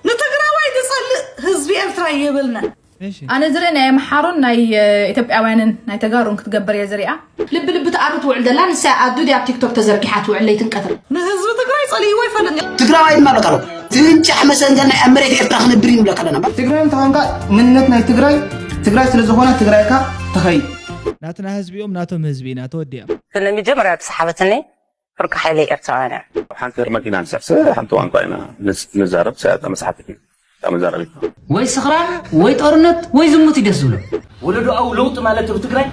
ንትግራዋይ ዝጸልእ ህዝቢ ኤርትራ የብልናን። እሺ ኣነ ዝርኢ ናይ ኣምሓሩን ናይ ኢትዮጵያውያንን ናይ ተጋሩን ክትገብር እየ ዝሪኣ። ልቢ ልቢ ትኣሩ ትውዕል ዘላ ንሳ ኣዱ ድያ ኣብ ቲክቶክ ተዘርጊሓ ትውዕል ለይትን ቀትርን። ንህዝቢ ትግራይ ጸልይዎ ይፈልጥ። ትግራዋይ ድማ በቃ ፍንጫሕ መሰንገል ናይ ኣብ መሬት ኤርትራ ክንብር እዩ ንብለካ ኣለና። ትግራይ እንተኾንካ ምንነት ናይ ትግራይ ትግራይ ስለ ዝኾነ ትግራይካ ትኸይድ። ናትና ህዝቢኦም ናቶም ህዝቢ ኢና ተወዲኦም። ስለመጀመርያ ዝሰሓበትኒ ፍርቂ ሓይሊ ኤርትራውያን እዮም። ሓንቲ መኪና ንስሕሰ ሓንቲ ቋንቋ ኢና ንዛረብ ሰያጣ መስሓት እታ መዛረቢት ወይ ስኽራን ወይ ጦርነት ወይ ዝሙት እዩ ደስ ዝብሎ። ወለዶኣዊ ለውጢ ማለት ኣብ ትግራይ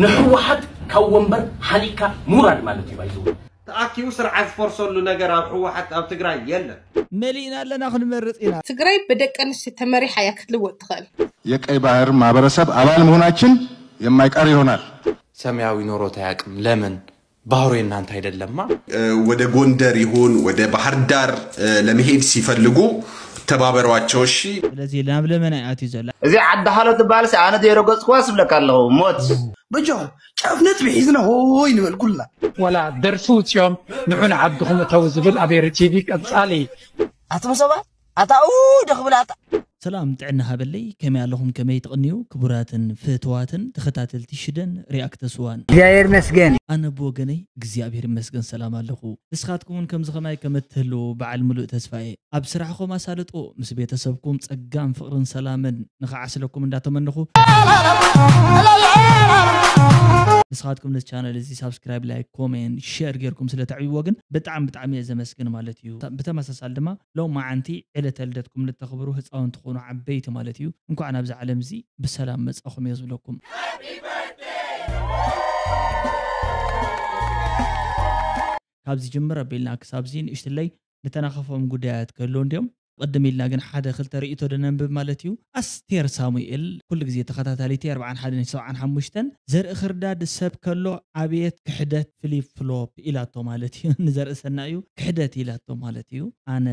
ንህወሓት ካብ ወንበር ሓሊእካ ምውራድ ማለት እዩ። ባይዘው ተኣኪቡ ስርዓት ዝፈርሰሉ ነገር ኣብ ህወሓት ኣብ ትግራይ የለን። መሊእና ኣለና ክንመርፅ ኢና። ትግራይ ብደቂ ኣንስትዮ ተመሪሓ እያ ክትልወጥ ትኽእል። የቀይ ባህር ማህበረሰብ አባል መሆናችን የማይቀር ይሆናል። ሰማያዊ ኖሮት አያውቅም። ለምን ባህሩ የእናንተ አይደለማ። ወደ ጎንደር ይሁን ወደ ባህር ዳር ለመሄድ ሲፈልጉ ተባበሯቸው እሺ። ስለዚ ናብ ለመና ይኣትዩ ዘላ እዚ ዓዲ ሃሎ ትበሃል ሲ ኣነ ዘይረገፅኩዋ ስብለካ ኣለኹ ሞት በጆ ጫፍ ነጥቢ ሒዝና ሆይ ንበል ኩልና ወላ ደርፊ ውፅኦም ንዑ ንዓድኹም እተው ዝብል ኣብ ኤሪ ቲቪ ቀፃሊ ኣቶም ሰባት ኣታኡ ደኽብል ኣታ ሰላም ጥዕና ሃበለይ ከመይ ኣለኹም ከመይ ትቕንዩ ክቡራትን ፍትዋትን ተኸታተልቲ ሽደን ሪኣክተ ስዋን እግዚኣብሔር ይመስገን ኣነ ብወገነይ እግዚኣብሔር ይመስገን ሰላም ኣለኹ ንስኻትኩም እውን ከምዚ ኸማይ ከም እትህልዉ በዓል ምሉእ ተስፋ እየ ኣብ ስራሕኹም ኣሳልጦ ምስ ቤተሰብኩም ጸጋን ፍቕርን ሰላምን ንኽዓስለኩም እንዳተመንኹ ንስኻትኩም ነዚ ቻነል እዚ ሳብስክራይብ ላይክ ኮሜንት ሸር ጌርኩም ስለ ተዕብዎ ግን ብጣዕሚ ብጣዕሚ እየ ዘመስግን ማለት እዩ ብተመሳሳል ድማ ሎማዓንቲ ዕለተ ልደትኩም ልተኽብሩ ህፃውንቲ ኾኑ ዓበይቲ ማለት እዩ እንኳዕ ናብዚ ዓለም እዚ ብሰላም መፃኹም እየ ዝብለኩም ካብዚ ጅምር ኣቢልና ክሳብዚ ንእሽትለይ ንተናኸፎም ጉዳያት ክህልው እንዲዮም ቅድም ኢልና ግን ሓደ ክልተ ርእቶ ደነንብብ ማለት እዩ ኣስቴር ሳሙኤል ኩሉ ግዜ ተኸታታሊቲ ኣርባዓን ሓደን ሰብዓን ሓሙሽተን ዘርኢ ክርዳድ ሰብ ከሎ ኣብየት ክሕደት ፍሊፕ ፍሎፕ ኢላቶ ማለት እዩ ንዘርእሰና እዩ ክሕደት ኢላቶ ማለት እዩ ኣነ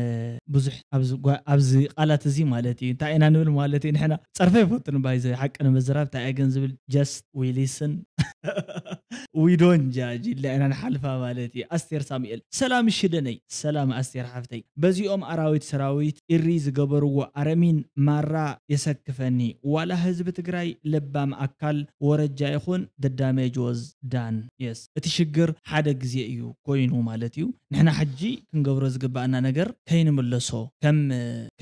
ብዙሕ ኣብዚ ቃላት እዚ ማለት እዩ እንታይ ኢና ንብል ማለት እዩ ንሕና ፀርፈ ይፈቱ ንባይ እዚ ሓቂ ንምዝራብ እንታይ እያ ግን ዝብል just we listen we don't judge ኢልና ኢና ንሓልፋ ማለት እዩ ኣስቴር ሳሙኤል ሰላም ሽደነይ ሰላም ኣስቴር ሓፍተይ በዚኦም ኣራዊት ሰራዊት ኢሪ ዝገበርዎ ኣረሚን ማራ የሰክፈኒ ዋላ ህዝቢ ትግራይ ለባም ኣካል ወረጃ ይኹን the damage was done yes እቲ ሽግር ሓደ ግዜ እዩ ኮይኑ ማለት እዩ ንሕና ሕጂ ክንገብሮ ዝግባኣና ነገር ከይንምለሶ ከም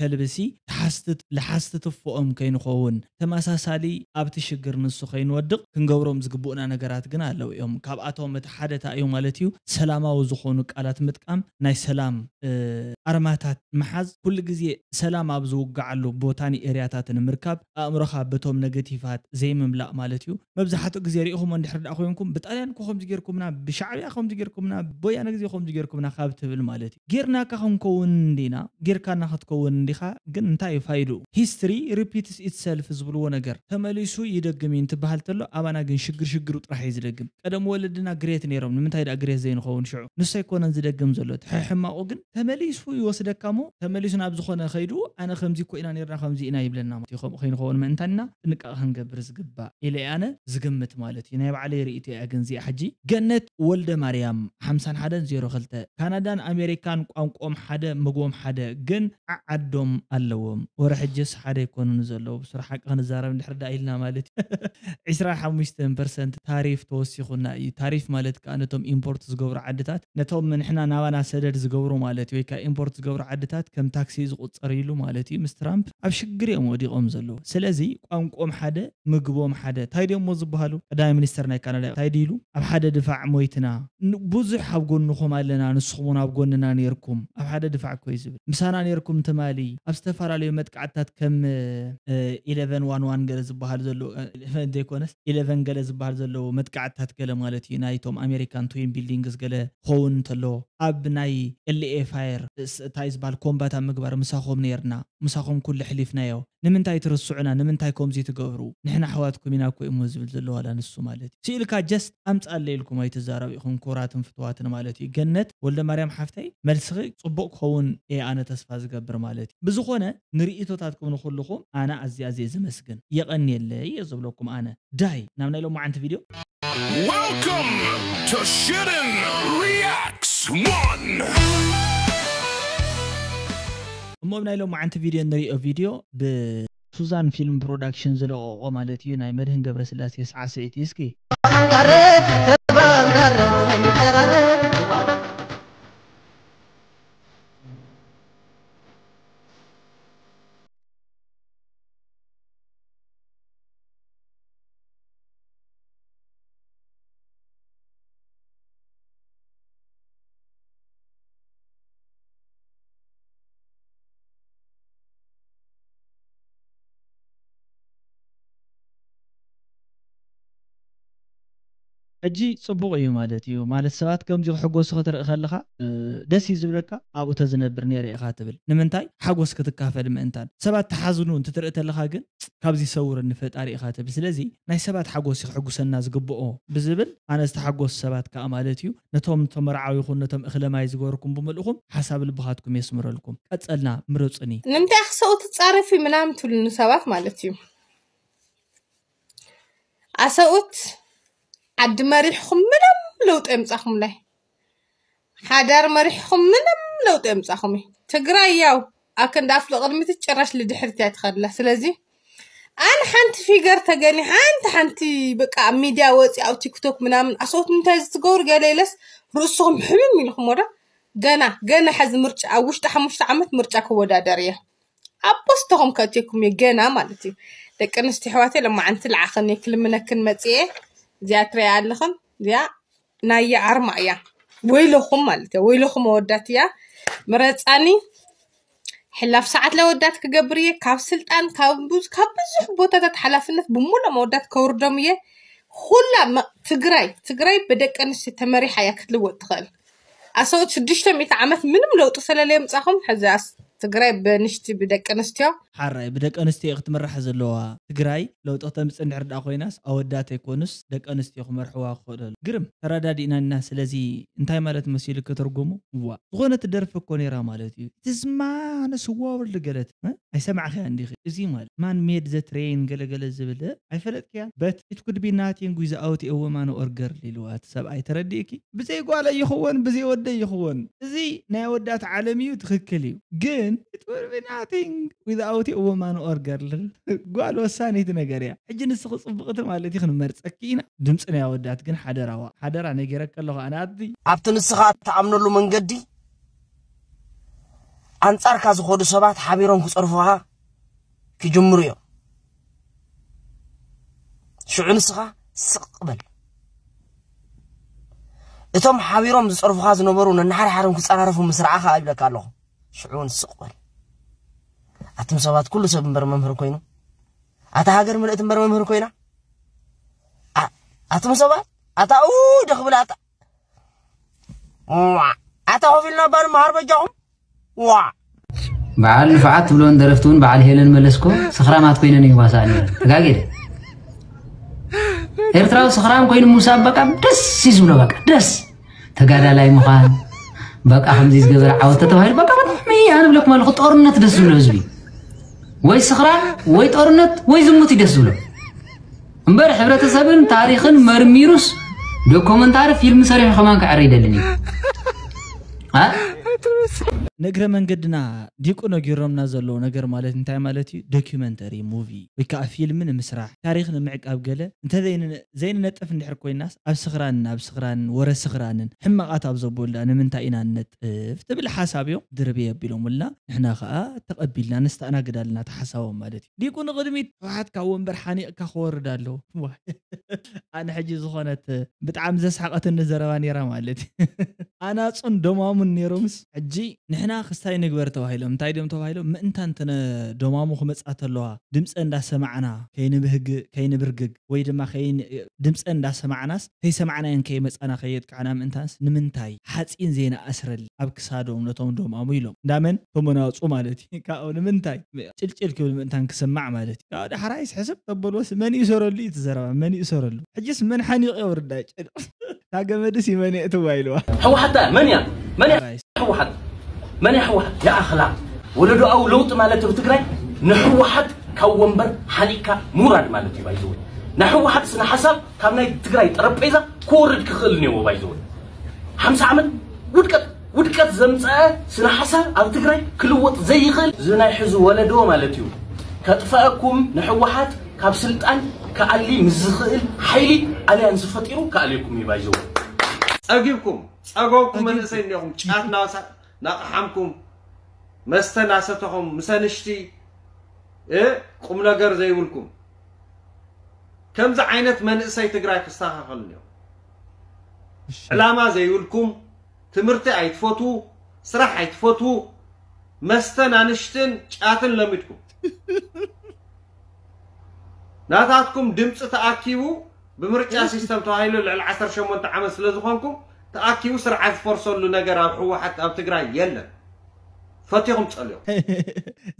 ከልብሲ ተሓስትት ልሓስትትፎኦም ከይንኸውን ተመሳሳሊ ኣብቲ ሽግር ንሱ ከይንወድቕ ክንገብሮም ዝግብኡና ነገራት ግን ኣለዉ እዮም ካብኣቶም እቲ ሓደ እንታይ እዩ ማለት እዩ ሰላማዊ ዝኾኑ ቃላት ምጥቃም ናይ ሰላም ኣርማታት ምሓዝ ኩሉ ግዜ ሰላም ኣብ ዝውግዓሉ ቦታን ኤርያታትን ምርካብ ኣእምሮኻ በቶም ነገቲፋት ዘይምምላእ ማለት እዩ መብዛሕትኡ ግዜ ሪኢኹሞ እንድሕር ደኣ ኮይንኩም ብጣልያን እኮ ከምዚ ጌርኩምና ብሻዕብያ ከምዚ ጌርኩምና ብወያነ ግዜ ከምዚ ጌርኩምና ካብ ትብል ማለት እዩ ጌርናካ ክንከውን እንዲና ጌርካና ክትከውን እንዲኻ ግን እንታይ እዩ ፋይድኡ history repeats itself ዝብልዎ ነገር ተመሊሱ ይደግም እዩ እንትበሃል ተሎ ኣባና ግን ሽግር ሽግሩ ጥራሕ እዩ ዝደግም ቀደም ወለድና ግሬት ነይሮም ንምንታይ ደኣ ግሬት ዘይንኸውን ሽዑ ንሱ ኣይኮነን ዝደግም ዘሎ እቲ ሕሕማቑ ግን ተመሊሱ ይወስደካ እሞ ተመሊሱ ናብ ዝኾነ ከይዱ ኣነ ከምዚ እኮ ኢና ነርና ከምዚ ኢና ይብለና ማለት እዩ ከምኡ ከይንኸውን ምእንታን ኢና ጥንቃቐ ክንገብር ዝግባእ ኢለ ኣነ ዝግምት ማለት እዩ ናይ ባዕለይ ርእይቶ እያ ግን እዚኣ ሕጂ ገነት ወልደ ማርያም ሓምሳን ሓደን ዜሮ ክልተ ካናዳን ኣሜሪካን ቋንቆም ሓደ ምግቦም ሓደ ግን ዓዓዶም ኣለዎም ወረ ሕጅስ ሓደ ኣይኮኑን ዘለዉ ብሱር ሓቂ ክንዛረብ እንድሕር ዳ ኢልና ማለት እዩ ዕስራን ሓሙሽተን ፐርሰንት ታሪፍ ተወሲኹና እዩ ታሪፍ ማለት ከዓ ነቶም ኢምፖርት ዝገብሩ ዓድታት ነቶም ንሕና ናባና ሰደድ ዝገብሩ ማለት እዩ ወይ ከዓ ኢምፖርት ዝገብሩ ዓድታት ከም ታክሲ ዝቁፀር ኢሉ ማለት እዩ ምስ ትራምፕ ኣብ ሽግር እዮም ወዲቖም ዘለዉ ስለዚ ቋንቆም ሓደ ምግቦም ሓደ እንታይ ድዮሞ ዝበሃሉ ቀዳማይ ሚኒስተር ናይ ካናዳ እንታይ ድዩ ኢሉ ኣብ ሓደ ድፋዕ ሞይትና ብዙሕ ኣብ ጎንኹም ኣለና ንስኹም እውን ኣብ ጎንና ነይርኩም ኣብ ሓደ ድፋዕ እኮ እዩ ዝብል ምሳና ነይርኩም ትማሊ ኣብ ዝተፈላለዩ መጥቃዕትታት ከም ኢለቨን ዋን ዋን ገለ ዝበሃል ዘሎ ዘይኮነስ ኢለቨን ገለ ዝበሃል ዘለዎ መጥቃዕትታት ገለ ማለት እዩ ናይቶም ኣሜሪካን ትዊን ቢልዲንግስ ገለ ክኸውን እንተሎ ኣብ ናይ ኤልኤ ፋየር እንታይ ዝበሃል ኮምባት ኣብ ምግባር ምሳኹም ነይርና ምሳኹም ኩሉ ኣሕሊፍናዮ ንምንታይ ትርስዑና ንምንታይ ከምዚ ትገብሩ ንሕና ኣሕዋትኩም ኢና እኮ እሞ ዝብል ዘሎ ዋላ ንሱ ማለት እዩ ስኢልካ just ኣምፃለይ ኢልኩም ኣይትዛረቡ ኢኹም ክቡራትን ፍትዋትን ማለት እዩ ገነት ወልደ ማርያም ሓፍተይ መልስኺ ፅቡቅ ክኸውን እየ ኣነ ተስፋ ዝገብር ማለት እዩ ብዝኾነ ንርእይቶታትኩም ንኩልኹም ኣነ ኣዝየ ኣዝየ ዘመስግን የቐንየለይ እየ ዝብለኩም ኣነ ዳይ ናብ ናይ ሎማዓንቲ ቪድዮ Welcome to Shitten Reacts One! ሞብ ናይ ሎማዓንቲ ቪድዮ እንሪኦ ቪድዮ ብሱዛን ፊልም ፕሮዳክሽን ዝለቀቆ ማለት እዩ፣ ናይ መድህን ገብረስላሴ ሳዕስዒት እዩ። እስኪ ሕጂ ጽቡቕ እዩ ማለት እዩ። ማለት ሰባት ከምዚ ክሕጎሱ ክትርኢ ከለኻ፣ እ፣ ደስ እዩ ዝብለካ፣ ኣብኡ ተዝነብር ነይረ ኢኻ ትብል። ንምንታይ? ሓጎስ ክትካፈል ምእንታን። ሰባት ተሓዝኑ እንትትርኢ ተለኻ ግን፣ ካብዚ ሰውረኒ ፈጣሪ ኢኻ ትብል። ስለዚ ናይ ሰባት ሓጎስ እዩ ክሕጉሰና ዝግብኦ ብዝብል ኣነ ዝተሓጎሱ ሰባት ከኣ ማለት እዩ። ነቶም ተመርዓዊ ይኹን ነቶም እኽለ ማይ ዝገበርኩም ብምልእኹም ሓሳብ ልብኻትኩም የስምረልኩም። ቀጸልና ምረጹኒ። ንምንታይ ኣኽሰኡ ትጻረፊ ምናምን ትብሉኒ ሰባት ማለት እዩ። ኣሰኡት ዓዲ መሪሕኹም ምንም ለውጢ የምጻኹምላይ። ሓዳር መሪሕኹም ምንም ለውጢ የምጻኹም እዩ። ትግራይ ያው ኣክንዲ ኣፍ ልቕድሚት ጭራሽ ልድሕሪት እያ ትኸድላ። ስለዚ ኣነ ሓንቲ ፊገር ተገኒ ሓንቲ ሓንቲ በቃ ኣብ ሚድያ ወፂ ኣብ ቲክቶክ ምናምን ኣሰኡት እንታይ ዝትገብሩ ገለ ኢለስ ርእስኹም ሕምም ኢልኩም ወዶ ገና ገና ሕዚ ምርጫ ኣብ ውሽጢ ሓሙሽተ ዓመት ምርጫ ክወዳደር እየ። ኣብ ፖስተኹም ከእትየኩም እየ ገና ማለት እዩ። ደቂ ኣንስትዮ ኣሕዋተይ ለማዓንቲ ልዓኸን እየ ክልምነክን መፅየ። እዚኣ ትሪኣ ኣለኽን እዚኣ ናይ ኣርማ እያ። ወይለኹም ማለት እያ። ወይለኹም ኣወዳት እያ። ምረፃኒ ሕላፍ ሰዓት ለወዳት ክገብር እየ። ካብ ስልጣን ካብ ብዙ ካብ ብዙሕ ቦታታት ሓላፍነት ብሙሉእ መወዳት ከውርዶም እየ። ኩላ መ- ትግራይ ትግራይ ብደቂ ኣንስትዮ ተመሪሓ እያ ክትልወጥ ትኽእል። ኣሰውት ሽዱሽተ ሚእቲ ዓመት ምንም ለውጢ ስለለየምፃኹም ሕዚ ኣስ- ትግራይ ብንሽቲ ብደቂ ኣንስትዮ ሓራይ ብደቂ ኣንስትዮ ክትምራሕ ዘለዋ ትግራይ ለውጢ ክተምፅእ እንድሕር ደኣ ኮይናስ ኣወዳት ኣይኮኑስ ደቂ ኣንስትዮ ክመርሕዋ ክኽእለሉ ግርም ተረዳዲእናና። ስለዚ እንታይ ማለት መሲሉ ክትርጉሙ? ዋ ዝኾነት ደርፊ እኮ ነይራ ማለት እዩ። እቲ ዝማነ ስዋ ወልድ ገለት እ? ኣይሰማዕኽያ እንዲኺ እዚ ማለት ማን ሜድ ዘ ትሬን ገለገለ ዝብል እ? ኣይፈለጥክያ በት it could be nothing without a woman or girl ኢልዋ እቲ ሰብኣይ ተረዲእኪ። ብዘይ ጓለይ ይኽወን ብዘይ ወደይ ይኽወን እዚ ናይ ኣወዳት ዓለም እዩ ትኽክል እዩ። ግን it will be nothing without a woman or girl ጓል ወሳኒት ነገር እያ። ሕጂ ንስኺ ፅብቕቲ ማለት እዩ ክንመርፀኪ ኢና። ድምፂ ናይ ኣወዳት ግን ሓደራዋ ሓደራ ነጊረኪ ኣለኹ ኣነ ኣቲ ኣብቲ ንስኻ እትኣምነሉ መንገዲ ኣንጻርካ ዝኸዱ ሰባት ሓቢሮም ክጸርፉኻ ክጅምሩ እዮም። ሽዑ ንስኻ ስቕ በል። እቶም ሓቢሮም ዝጸርፉኻ ዝነበሩ ነንሓድሓዶም ክጸራረፉ ምስ ረኣኻ ይብለካ ኣለኹ። ሽዑ እውን ስቕ በል። ኣቱም ሰባት ኩሉ ሰብ እምበር መምህር ኮይኑ፣ ኣታ ሃገር ምልእቲ እምበር መምህር ኮይና። ኣቱም ሰባት ኣታ ኡ ደኽብል ኣታ ኣታ ኮፍ ኢልና እባ ንመሃር በጃኹም። ዋ በዓል ንፉዓት ትብለወን ደረፍቲ እውን በዓል ሄለን መለስኮ ሰኽራማት ኮይነን እዩ ዋሳእ ነይረን። ተጋጊደ። ኤርትራዊ ሰኽራም ኮይኑ ምውሳእ በቃ ደስ እዩ ዝብሎ በቃ ደስ ተጋዳላይ ምዃን በቃ ከምዚ ዝገበረ ዓወት ተተባሂሉ በቃ ብጣዕሚ ኣነ ብለኩም ኣለኹ ጦርነት ደስ ዝብሎ ህዝቢ ወይ ስኽራም ወይ ጦርነት ወይ ዝሙት እዩ ደስ ዝብሎ። እምበር ሕብረተሰብን ታሪኽን መርሚሩስ ዶኮመንታሪ ፊልም ሰሪሑ ከማን ክዕረ ይደልን እዩ። ኣ ንእግረ መንገድና ዲቁ ነጊሮምና ዘለዉ ነገር ማለት እንታይ ማለት እዩ? ዶኪመንተሪ ሙቪ ወይ ከዓ ፊልም ንምስራሕ ታሪኽ ንምዕቃብ ገለ እንተ ዘይንነጥፍ እንድሕር ኮይናስ ኣብ ስኽራንን ኣብ ስኽራንን ወረ ስኽራንን ሕማቓት ኣብ ዘበሉ ደኣ ንምንታይ ኢና ንነጥፍ ትብል ሓሳብ እዮም ድርብየ ኣቢሎምልና ንሕና ከዓ ተቐቢልና ነስተኣናግድ ኣለና እቲ ሓሳቦም ማለት እዩ። ዲቁ ንቕድሚት ህወሓት ካብ ወንበር ሓኒቕካ ክወርድ ኣለዎ። ኣነ ሕጂ ዝኾነት ብጣዕሚ ዘስሓቐትኒ ዘረባ ነይራ ማለት ኣናፁን ደማሙን ነይሮምስ ሕጂ ንሕና ክስታይ ንግበር ተባሂሎም እንታይ ድዮም ተባሂሎም ምእንታን ተነ ደማሙ ክመፃ ተለዋ ድምፀ እንዳሰማዕና ከይንብህግ ከይንብርግግ ወይ ድማ ድምፀ እንዳሰማዕናስ ከይሰማዕናየን ከይመፃና ከየጥቃዕና ምእንታንስ ንምንታይ ሓፂን ዘይንኣስረል ኣብ ክሳዶም ነቶም ደማሙ ኢሎም እንዳመን ተመናፁ ማለት እዩ። ካብኡ ንምንታይ ጭልጭል ክብል ምእንታን ክስማዕ ማለት እዩ። ካብኡ ዳሕራይስ ሕስብ ተበልዎስ መን ይእሰረሉ እዩ እቲ ዘረባ መን ይእሰረሉ? ሕጅስ መን ሓኒቑ የውርዳ ጭልቕ እታ ገመድስ ይመን የእትዋ ኢልዋ። ህወሓት መን እያ መን እያ ህወሓት መን እያ ህወሓት ይኣኽላ ወለዶኣዊ ለውጢ ማለት ኣብ ትግራይ ንህወሓት ካብ ወንበር ሓኒቕካ ምውራድ ማለት እዩ። ባይዘወይ ናይ ህወሓት ስነ ሓሳብ ካብ ናይ ትግራይ ጠረጴዛ ክወርድ ክኽእል እኒዎ። ባይዘወይ ሓምሳ ዓመት ውድቀት ውድቀት ዘምፀአ ስነ ሓሳብ ኣብ ትግራይ ክልወጥ ዘይኽእል እዚ ናይ ሕዚ ወለዶ ማለት እዩ። ከጥፈአኩም ንሕወሓት ካብ ስልጣን ክኣሊ ምስ ዝኽእል ሓይሊ ኣልያንስ ፈጢሩ ክኣልየኩም እዩ ባይዘው። ጸጊብኩም ጸገውኩም መንእሰይ እንዲኹም ጫት ናሳ ናቕሓምኩም መስተ ናሰተኹም ምስ ኣንሽቲ እ ቁም ነገር ዘይብልኩም ከምዚ ዓይነት መንእሰይ ትግራይ ክስተኻኸል እንዲኹም ዕላማ ዘይብልኩም ትምህርቲ ኣይትፈትዉ፣ ስራሕ ኣይትፈትዉ፣ መስተን ኣንሽትን ጫትን ለሚድኩም ናታትኩም ድምፂ ተኣኪቡ ብምርጫ ሲስተም ተባሂሉ ልዕሊ ዓሰርተ ሸሞንተ ዓመት ስለ ዝኾንኩም ተኣኪቡ ስርዓት ዝፈርሰሉ ነገር ኣብ ህወሓት ኣብ ትግራይ የለን። ፈቲኹም ፀልዮም።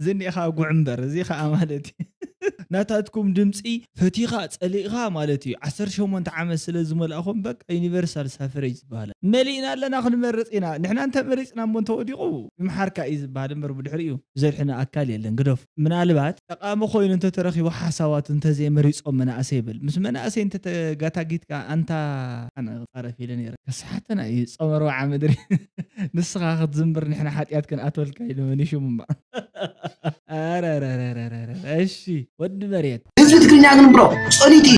ዝኒኻ ጉዕ እምበር እዚ ከዓ ማለት እዩ ናታትኩም ድምፂ ፈቲኻ ፀሊእኻ ማለት እዩ ዓሰርተ ሸሞንተ ዓመት ስለ ዝመልእኹም በቃ ዩኒቨርሳል ሳፍሬጅ ዝበሃል መሊእና ኣለና ክንመርፅ ኢና ንሕና እንተመሪፅና እሞ እንተወዲቑ ምምሓርካ እዩ ዝበሃል እምበር ብድሕሪኡ ዘድሕነ ኣካል የለን ግደፉ ምናልባት ጠቃሚ ኮይኑ እንተተረኺቡ ሓሳባቱ እንተዘይመሪፆም መናእሰይ ይብል ምስ መናእሰይ እንተተጋታጊትካ ኣንታ ኣነ ፃረፍ ኢለ ነይረ ከስሓተና እዩ ፀመረዋ ዓመድሪ ንስኻ ክትዝምብር ንሕና ሓጢኣት ክንኣትወልካ ኢሉ መኒሹ ምንባር እሺ ወዲ መሬት ህዝቢ ትግርኛ ግን ብሮ ፀኒቱ እዩ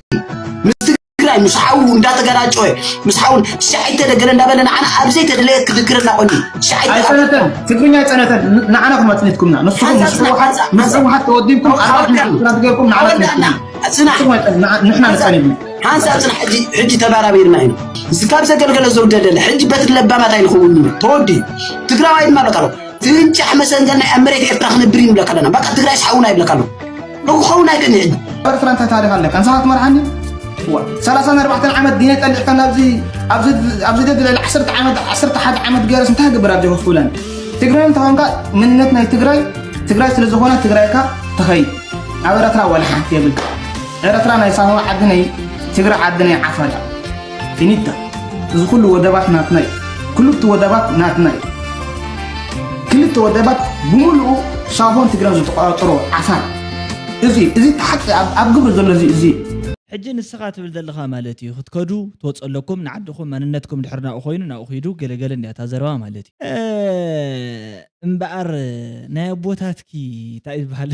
ምስ ትግራይ ምስ ሓዉ እንዳተገራጨወ ምስ ሓውን ሻዒተ ደገለ እንዳበለ ንዓና ኣብ ዘይተደለየ ክድግረና ቆኒ ሻዒተ ኣይፀነተን ትግርኛ ኣይፀነተን ንዓና ኹም ኣፅኒትኩምና ንስኹም ምስ ህወሓት ምስ ህወሓት ተወዲብኩም ኣራት ሚእቲ ግራም ገይርኩም ንዓና ኣፅኒትኩምና ንስኹም ኣይፀነ- ንዓ- ንሕና ነፀኒትና ሓንሳብ ፅና ሕጂ ሕጂ ተባራቢርና ኢና እዚ ካብ ዘገልገለ ዘውደለለ ሕጂ በትሪ ለባማት ኣይንኸውን ኢና ተወዲኡ ትግራዋይ ድማ በቃ ኣሎ ፍንጫሕ መሰንገል ናይ ኣብ መሬት ኤርትራ ክነብር እዩ ንብለካ ኣለና በቃ ትግራይ ስሓውና ይብለካ ኣሎ ክኸውን ኣይክእልን ሕጂ ኤርትራ እንታይ ታሪክ ኣለካ ንስኻ ትመርሓኒ ሰላሳን ኣርባዕተን ዓመት ዲነ ጠሊዕካ ናብዚ ኣብዚ ኣብዚ ደድለል ዓሰርተ ዓመት ዓሰርተ ሓደ ዓመት ገይረስ እንታይ ግብር ኣብ ጀበ ክብለን ትግራይ እንተኾንካ መንነት ናይ ትግራይ ትግራይ ስለ ዝኾነ ትግራይካ ተኸይድ ኣብ ኤረትራ ዋላ ሓንቲ የብልካ ኤረትራ ናይ ሳሆ ዓዲ ናይ ትግረ ዓዲ ናይ ዓፋር እያ ፊኒታ እዚ ኩሉ ወደባት ናትና እዩ ክልቱ ወደባት ናትና እዩ ክልተ ወደባት ብምሉኡ ሳሆን ትግራን ዝተቆጻጸሮ ዓፋር እዚ እዚ ተሓቂ ኣብ ግብሪ ዘሎ እዚ እዚ ሕጂ ንስኻ ትብል ዘለኻ ማለት እዩ ክትከዱ ትወፁ ኣለኩም ንዓድኹም መንነትኩም ድሕር ናብኡ ኮይኑ ናብኡ ኪዱ ገለገለ እንዲያ እታ ዘረባ ማለት እዩ እምበኣር ናይ ኣቦታትኪ እንታይ ዝበሃል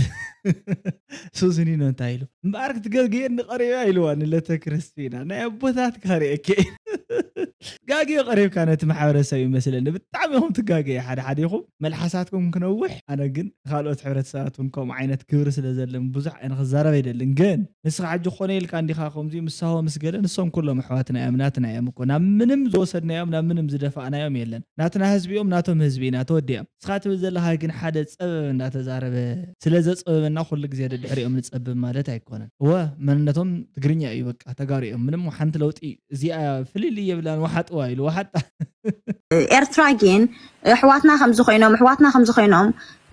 ሱዝኒኖ እንታይ ኢሉ እምበኣር ክትገዝግየኒ ቀሪባ ኢልዋ ንለተ ክርስቲና ናይ ኣቦታትካ ርእኪ ጋግዮ ቀሪብካ ነቲ ማሕበረሰብ ይመስለኒ ብጣዕሚ ኢኹም ትጋገየ ሓደ ሓደ ኢኹም መልሓሳትኩም ክነውሕ ኣነ ግን ካልኦት ሕብረተሰባት እውን ከምኡ ዓይነት ክብሪ ስለ ዘለኒ ብዙሕ ኣነ ክዛረብ ኣይደልን ግን ንስኻ ሕጂ ክኾነ ኢልካ እንዲኻ ከምዚ ምሳሆ ምስ ገለ ንሶም ኩሎም ኣሕዋትና እዮም ናትና እዮም እኮ ናብ ምንም ዝወሰድናዮም ናብ ምንም ዝደፋእናዮም የለን ናትና ህዝቢ እዮም ናቶም ህዝቢ ኢና ተወዲኦም ንስኻ ትብል ዘለኻ ግን ሓደ ጸበብ እንዳተዛረበ ስለ ዘጸበበና ኩሉ ግዜ ደድሕሪኦም ንጸብብ ማለት ኣይኮነን እወ መንነቶም ትግርኛ እዩ በቃ ተጋሩ እዮም ምንም ሓንቲ ለውጢ እዚኣ ፍልልይ የብላን ወሓጥዋ ኢሉ ወሓጣ ኤርትራ ግን ኣሕዋትና ከምዚ ኮይኖም ኣሕዋትና ከምዚ ኮይኖም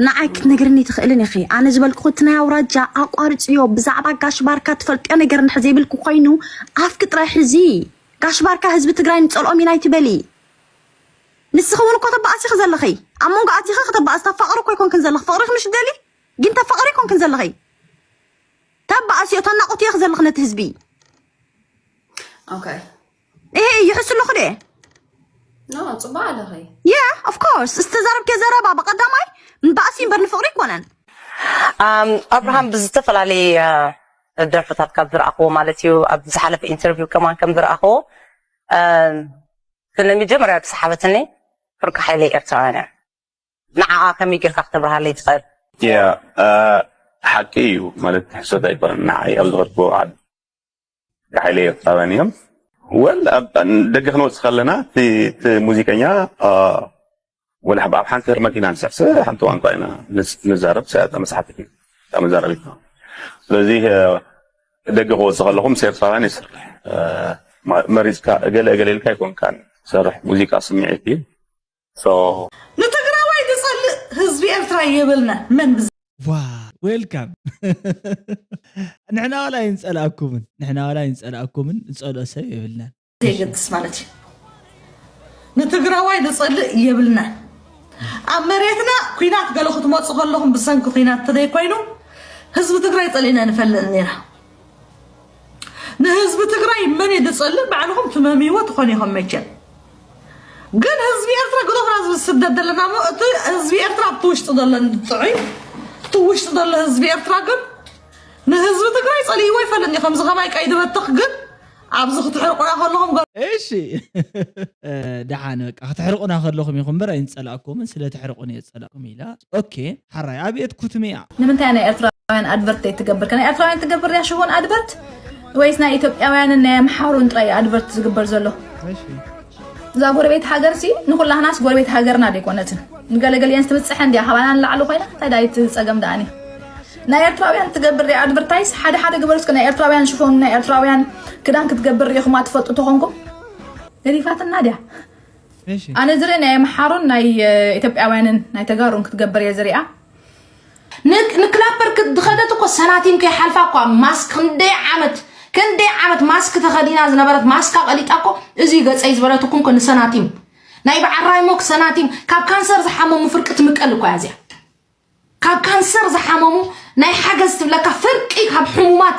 ንዓይ ክትነግርኒ ትኽእልን ኢኺ ኣነ ዝበልኩ እቲ ናይ ኣውራጃ ኣቋርፅዮ ብዛዕባ ጋሽ ባርካ ትፈልጥዮ ነገር እንድሕር ዘይብልኪ ኮይኑ ኣፍኪ ጥራይ ሕዚ ጋሽ ባርካ ህዝቢ ትግራይ ንፀልኦም ኢና ኣይትበሊ ንስኺ እውን እኮ ተበኣሲ ኢኺ ዘለኺ ኣብ መንጎ ኣቲኺ ከተበኣሲ ተፋቕሪ እኮ ኣይኮንክን ዘለኺ ፍቕሪ ኢኺ ምሽ ትደሊ ግን ተፋቕሪ ኣይኮንክን ዘለኺ ተበኣስዮ ተናቑትዮ ኢኺ ዘለኺ ነቲ ህዝቢ Okay. ይሕሱ ኣለኹ ድየ No, ፅቡቅ ኣለኺ። Yeah, of course. ዝተዛረብክዮ ዘረባ ብቀዳማይ ንባእሲ እምበር ንፍቅሪ ኣይኮነን። ኣም፣ ኣብርሃም ብዝተፈላለየ እ፣ ደርፍታት ካብ ዝረኣኽዎ ማለት እዩ ኣብ ዝሓለፈ ኢንተርቪው ከማን ከም ዝረኣኽዎ እ፣ ግን መጀመርያ ዝሰሓበትኒ ፍርቂ ሓይሊ ኤርትራውያን እዮም። ንዓኣ ከመይ ጌርካ ክተብርሃለይ ትኽእል? ያ፣ እ፣ ሓቂ እዩ ማለት ሕሶት ኣይኮነን። ንዓይ ኣብ ዝኸድኩዎ ዓዲ ሓይለ ኤርትራውያን እዮም። ወል ኣብ ደገ ክንወፅእ ከለና እቲ እቲ ሙዚቀኛ አ፣ ወላ ኣብ ሓንቲ መኪና ንስሕስሕ ሓንቲ ቋንቋ ኢና ንስ- ንዛረብ ሰያጣ መፅሓፍ እታ መዛረቢት ነው። ስለዚህ አ፣ ደገ ክወፅእ ከለኹ ምስ ኤርትራውያን ይሰርሕ አ፣ ማ- መሪፅካ እገለ እገለ ኢልካ ኣይኮንካን ሰርሕ ሙዚቃ ስምዒት እዩ። So ንትግራዋይ ዝፀልእ ህዝቢ ኤርትራ የብልና መን ብዛ ዋ ዌልካም ንሕና ዋላ ኣይንፀላእኩምን ንሕና ዋላ ኣይንፀላእኩምን ንፀልኦ ሰብ የብልናን ዘይገድስ ማለት እዩ ንትግራዋይ ዝፀልእ የብልናን ኣብ መሬትና ኩናት ገለ ክትመፁ ከለኹም ብሰንኪ ኩናት ተዘይኮይኑ ህዝቢ ትግራይ ፀሊእና ንፈልጥ ነና ንህዝቢ ትግራይ መን እዩ ዝፀልእ ባዕልኹም ትመምይዎ ትኾኑ ኢኹም መቸም ግን ህዝቢ ኤርትራ ግደፉና፣ ዝስደድ ዘለና እሞ እቲ ህዝቢ ኤርትራ ኣብቲ ውሽጢ ዘሎ እንድጥዑይ፣ እቲ ውሽጢ ዘሎ ህዝቢ ኤርትራ ግን ንህዝቢ ትግራይ ጸሊእዎ ይፈልጥ እዩ። ከምዚ ከማይ ቀይዲ በተኽ ግን ኣብዚ ክትሕርቁና ከለኹም ገ- እሺ ደሓን በቃ ክትሕርቁና ከለኹም ኢኹም እምበር ኣይንጸላእኩምን፣ ስለ ትሕርቁን እየ ዝጸላእኩም ኢላ። ኦኬ ሓራይ ኣብየት ኩትሜያ ንምንታይ ናይ ኤርትራውያን ኣድቨርት ትገብር? ከናይ ኤርትራውያን ትገብር ያ ሽፎን ኣድቨርት ወይስ ናይ ኢትዮጵያውያንን ናይ ኣምሓሩን ጥራይ ኣድቨርት ዝግበር ዘሎ? እዛ ጎረቤት ሃገር ሲ ንኩላህናስ ጎረቤት ሃገርና ደይኮነትን ንገለገሊአን ስትብፅሐ እንዲያ ካባና ንላዕሊ ኮይና እንታይ ዳይት ፀገም ደኣኒ ናይ ኤርትራውያን ትገብር ያ ኣድቨርታይዝ ሓደ ሓደ ግበር እስከ ናይ ኤርትራውያን ሽፎን ናይ ኤርትራውያን ክዳን ክትገብር ሪኢኹማ ትፈልጡ ተኾንኩም ገዲፋትና ድያ ኣነ ዝርኢ ናይ ኣምሓሩን ናይ ኢትዮጵያውያንን ናይ ተጋሩን ክትገብር እየ ዝሪኣ ንክላፐር ዝኸደት እኮ ሰናቲም ከይሓልፋ እኳ ማስክ ክንደይ ዓመት ክንደይ ዓመት ማስክ ተኸዲና ዝነበረት ማስካ ቀሊጣ እኮ እዚ ገፀይ ዝበለት እኩም ንሰናቲም ናይ በዓል ራይሞክ ሰናቲም ካብ ካንሰር ዝሓመሙ ፍርቂ ትምቀል እኳ እያ እዚኣ ካብ ካንሰር ዝሓመሙ ናይ ሓገዝ ትብለካ ፍርቂ ካብ ሕሙማት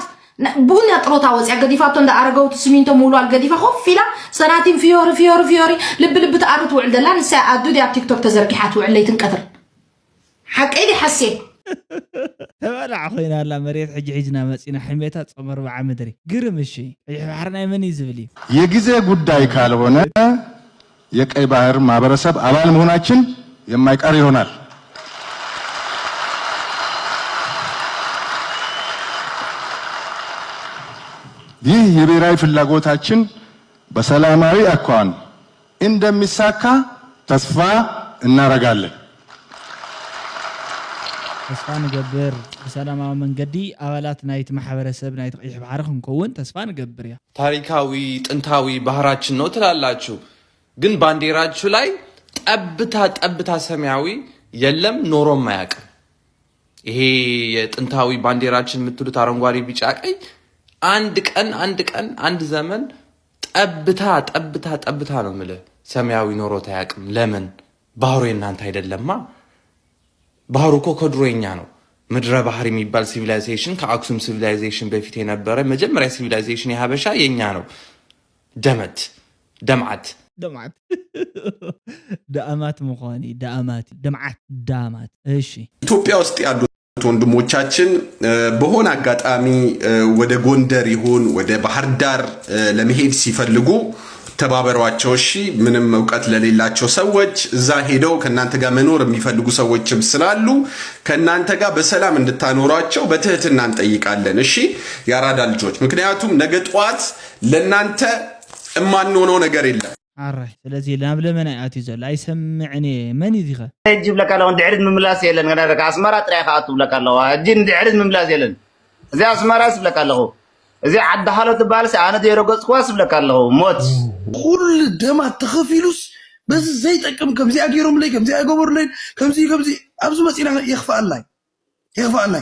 ቡን ጥሮታ ወፅያ ገዲፋቶ እንዳ ኣረገውቲ ስሚንቶ ምውልዋል ገዲፋ ኮፍ ኢላ ሰናቲም ፍዮሪ ፍዮሪ ፍዮሪ ልቢ ልቢ ትኣሩ ትውዕል ዘላ ንሳ ኣዱ ድያ ኣብ ቲክቶክ ተዘርጊሓ ትውዕል ለይትን ቀትር ሓቀይ ድዩ ሓሴ ተባላዕ ኮይና ኣላ መሬት ሕጂ ሒዝና መፂና ሕሜታ ፀመርባዓ ምድሪ ግርም እሺ ቀይሕ ባሕሪ ናይ መን እዩ ዝብል እዩ የጊዜ ጉዳይ ካልሆነ የቀይ ባህር ማህበረሰብ አባል መሆናችን የማይቀር ይሆናል። ይህ የብሔራዊ ፍላጎታችን በሰላማዊ አኳን እንደሚሳካ ተስፋ እናረጋለን። ተስፋ ንገብር ብሰላማዊ መንገዲ ኣባላት ናይቲ ማሕበረሰብ ናይቲ ቀይሕ ባሕሪ ክንከውን ተስፋ ንገብር እያ። ታሪካዊ ጥንታዊ ባህራችን ነው ትላላችሁ፣ ግን ባንዲራችሁ ላይ ጠብታ ጠብታ ሰማያዊ የለም፣ ኖሮም አያውቅም። ይሄ የጥንታዊ ባንዲራችን የምትሉት አረንጓዴ፣ ቢጫ፣ ቀይ አንድ ቀን አንድ ቀን አንድ ዘመን ጠብታ ጠብታ ጠብታ ነው የምልህ ሰማያዊ ኖሮት አያውቅም። ለምን? ባህሩ የእናንተ አይደለማ። ባህሩ እኮ ከድሮ የኛ ነው። ምድረ ባህር የሚባል ሲቪላይዜሽን ከአክሱም ሲቪላይዜሽን በፊት የነበረ መጀመሪያ ሲቪላይዜሽን የሀበሻ የኛ ነው። ደመት ደምዓት ደምዓት ደኣማት ምዃን እዩ። ደኣማት እዩ። ደምዓት ደኣማት። እሺ። ኢትዮጵያ ውስጥ ያሉት ወንድሞቻችን በሆነ አጋጣሚ ወደ ጎንደር ይሁን ወደ ባህር ዳር ለመሄድ ሲፈልጉ ተባበሯቸው። እሺ፣ ምንም እውቀት ለሌላቸው ሰዎች እዛ ሄደው ከእናንተ ጋር መኖር የሚፈልጉ ሰዎችም ስላሉ ከእናንተ ጋር በሰላም እንድታኖሯቸው በትህትና እንጠይቃለን። እሺ፣ የአራዳ ልጆች፣ ምክንያቱም ነገ ጠዋት ለእናንተ እማንሆነው ነገር የለም። ኣራይ ስለዚ ናብ ለመና ይኣትዩ ዘሎ ኣይሰምዕን እየ መን እዩ ዚኸ ሕጂ ይብለካ ኣለኹ ንድሕሪት ምምላስ የለን ገዳረካ ኣስመራ ጥራይ ከኣቱ ይብለካ ኣለኹ ሕጂ ንድሕሪት ምምላስ የለን እዚ ኣስመራ ይብለካ ኣለኹ እዚ ዓዲ ሃሎ ትበሃል ኣነ ዘይረገፅኩዋ ይብለካ ኣለኹ ሞት ኩሉ ደማ ተኸፊሉስ በዚ ዘይጠቅም ከምዚኣ ገይሮምለይ ከምዚኣ ገበሩለይ ከምዚ ከምዚ ኣብዚ መፂና የኽፍኣልና የኽፍኣልና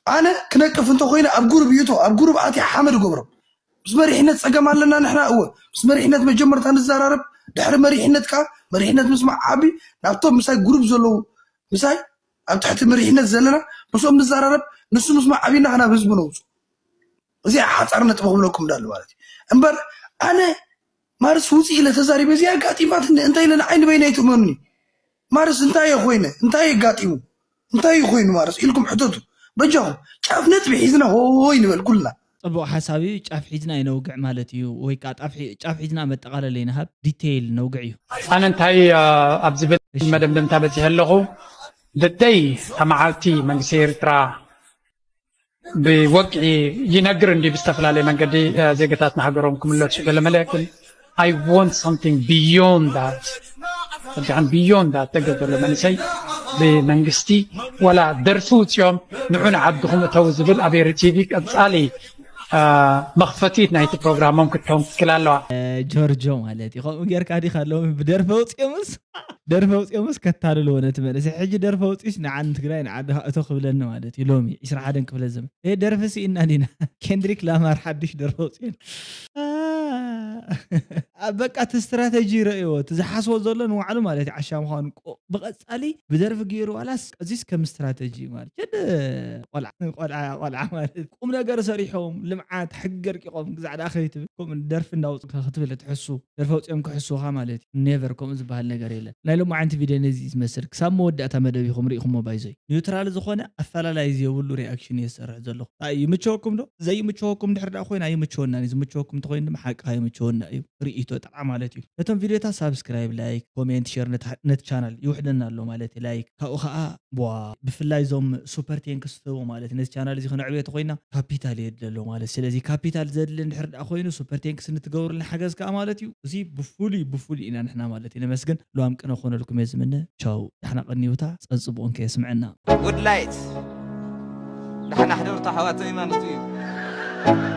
ኣነ ክነቅፍ እንተኮይነ ኣብ ጉሩብ ይእቶ ኣብ ጉሩብ ኣትየ ሓመድ ገብሮም ምስ መሪሕነት ፀገም ኣለና ንሕና እወ ምስ መሪሕነት መጀመርታ ንዘራረብ ድሕሪ መሪሕነት ከዓ መሪሕነት ምስማዕ ዓቢ ናብቶም ምሳይ ጉሩብ ዘለዉ ምሳይ ኣብ ትሕቲ መሪሕነት ዘለና ምስኦም ንዘራረብ ንሱ ምስማዕ ዓቢና ናብ ህዝቢ ነውፁ እዚኣ ሓፃር ነጥቢ ክብለኩም ዳሉ ማለት እዩ እምበር ኣነ ማርስ ውፅእ ኢለ ተዛሪበ እዚኣ ኣጋጢማትኒ እንታይ ኢለ ንዓይ ንበይነ ኣይትእመኑኒ ማርስ እንታይ እየ ኮይነ እንታይ ኣጋጢሙ እንታይ ኮይኑ ማርስ ኢልኩም ሕተቱ በጃኹም ጫፍ ነጥቢ ሒዝና ሆይ ንበል ኩልና ፅቡቕ ሓሳብ እዩ። ጫፍ ሒዝና ኣይነውግዕ ማለት እዩ ወይ ከዓ ጫፍ ሒዝና መጠቓለለ ይንሃብ ዲቴይል ነውግዕ እዩ። ኣነ እንታይ ኣብ ዝብል መደምደምታ በፂሐ ኣለኹ። ደደይ እታ መዓልቲ መንግስቲ ኤርትራ ብወግዒ ይነግር እንዲ ብዝተፈላለየ መንገዲ ዜጋታት ንሃገሮም ክምለሱ ገለመለ ግን I want something beyond that ብድሓን beyond that ደገ ዘሎ መንእሰይ ብመንግስቲ ወላ ደርፊ ውፅኦም ንዑ ንዓድኹም እተው ዝብል ኣብ ኤሪ ቲቪ ቀፃሊ መኽፈቲት ናይቲ ፕሮግራሞም ክትከውን ትክል ኣለዋ። ጆርጆ ማለት እዩ ከምኡ ጌርካ ዲኻ ሎሚ ብደርፈ ውፅኦምስ ደርፈ ውፅኦምስ ከታልልዎ ነቲ መንእሰይ ሕጂ ደርፈ ውፅኡስ ንዓን ትግራይ ንዓድኻ እቶ ክብለኒ ማለት እዩ ሎሚ ዕስራ ሓደን ክፍለ ዘመን እ ደርፊ ስኢና ዲና ኬንድሪክ ላማር ሓድሽ ደርፈ ውፅኡን ኣብ በቃ እቲ ስትራተጂ ረእዮ፣ እቲ ዝሓስቦ ዘሎ ንባዕሉ ማለት እዩ ዓሻ ምዃኑ። ቆ-፣ ብቐጻሊ ብደርፊ ገይሩ ዋላስ እዚስ ከም ስትራተጂ ማለት ሸደ ቆልዓ፣ ቆልዓ፣ ቆልዓ ማለት ቁም ነገር ሰሪሖም፣ ልምዓት፣ ሕጊ ኣርቂቖም፣ ግዛዕ ደኣ ከይትብል፣ ከምኡ ደርፊ እንዳውጽ ክትብል ትሕሱ፣ ደርፊ ኣውጺኦም ክሕሱኻ ማለት እዩ። ኔቨር ከምኡ ዝበሃል ነገር የለን። ናይ ሎማዓንቲ ቪድዮ ነዚ እዩ ዝመስል። ክሳብ መወዳእታ መደብ ኢኹም ርኢኹሞ ባይዞይ። ኒውትራል ዝኾነ ኣፈላላይ ዘየብሉ ሪኣክሽን እየ ዝሰርሕ ዘለኹ። እንታይ ይምቸወኩም ዶ? ዘይምቸወኩም ድሕር ደኣ ኮይና ኣይምቸወናን እዩ። ዝምቸወኩም እንተኮይኑ ድማ ሓቂ ኣይምቸወና እዩ። ርእይቶ ጥዓ ማለት እዩ። ነቶም ቪድዮታት ሳብስክራይብ፣ ላይክ፣ ኮሜንት፣ ሼር ነቲ፣ ነቲ ቻናል ይውሕደና ኣሎ ማለት እዩ። ላይክ ካብኡ ከዓ ቧ ብፍላይ እዞም ሱፐር ቴንክስ ትህቦ ማለት እዩ። ነዚ ቻናል እዚ ክነዕብዮ ተኮይና ካፒታል የድሊ ኣሎ ማለት። ስለዚ ካፒታል ዘድሊ እንድሕር ደኣ ኮይኑ ሱፐር ቴንክስ እንትገብሩልና ሓገዝ ከዓ ማለት እዩ። እዚ ብፍሉይ ብፍሉይ ኢና ንሕና ማለት እዩ ነመስግን። ሉዋም ቅነ ክኾነልኩም እየ ዝምነ። ቻው፣ ዳሕና ቀንዩታ፣ ጸጽብቑን ከየስምዐና። ጉድ ላይት። ዳሕና ሕደሩ ኣሕዋተይ ማለት እዩ።